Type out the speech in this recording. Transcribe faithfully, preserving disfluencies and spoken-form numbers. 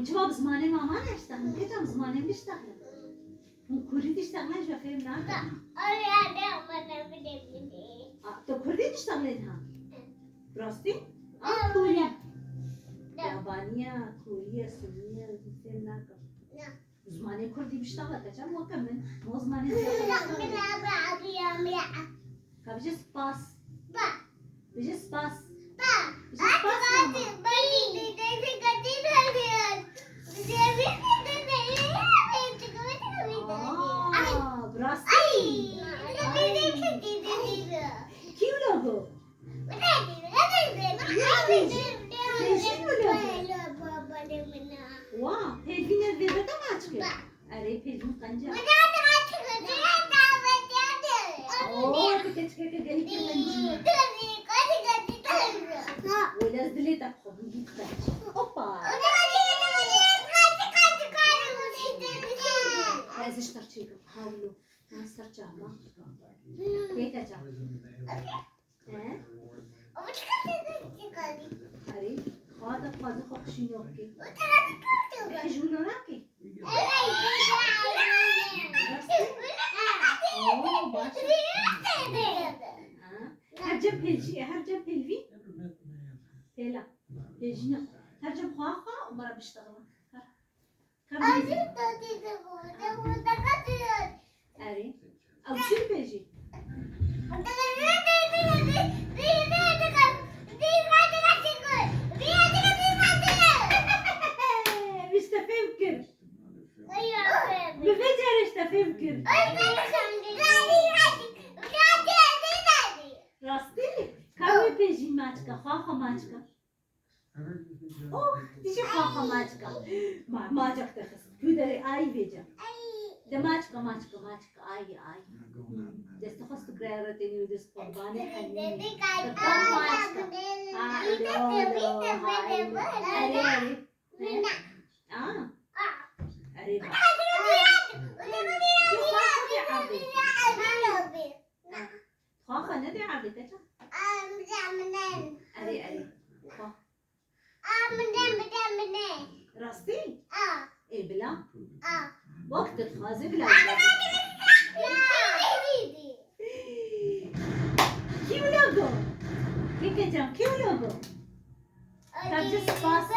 Çima bi zimanê mama neştexlin? Keçam zimanê min diştexlin. Hûn kurdî diştexlin ji fêm nakin. A, tu kurdî diştexlin ha? Rastî? A, kurdî. Yabaniya, kurdî, sunniye, fêm nakin. Zimanê kurdî biştexle keçam weke min. Mo zimanê Ka bijî spas. Bijî spas. Bijî spas mama. Aa, bi rastî. Kî wilo got? Pêjîn wilo got? Wa, pêvîn ev vêbeta maçke. Erê, pêvîn qenca. Oo, tu keçikeke gelî kirmencî. Wele ez dilê te bixwim, bî qenc. Hoppa. Ez ji te çêkim. Hawlo. Na ser çava. Pêke çava. He? Erê, xwe de xwazî xwe xişîn yok ki. Xişîn lo nakî. Oo, baş. Ha? Her cem pêlcî, her cem pêlvî. Pêla. Pêlcî ne. Her cem xwe xwe û me re biştexile. Her. Erê. Ew çi dibêjî? Min ji te fêm kir. Min vê carê ji te fêm kir. Rastî? Ka wê pêjî maçka, xwe xwe maçka. Oh, tu jî xwe xwe maçka. Ma, maçek te xist. Tu derê ayî vêca. De maçka, maçka, maçka, ayî, ayî. Hmm. Destê xwe stûkreya re tênî û dest qurbanê henî. Qurban maçka. Ha, elo, elo, ha, elo. Erê, erê. He? Aa. Erê, bak. Tu xwe xwe dê erdê. Ha. Xwe xwe nedê erdê, keça? Erê, erê. Xwe. Rastî? Ê bila. Wek tu dixwazî bila. Kî wilo got? Keke can, kî wilo got? Ka bijî spas.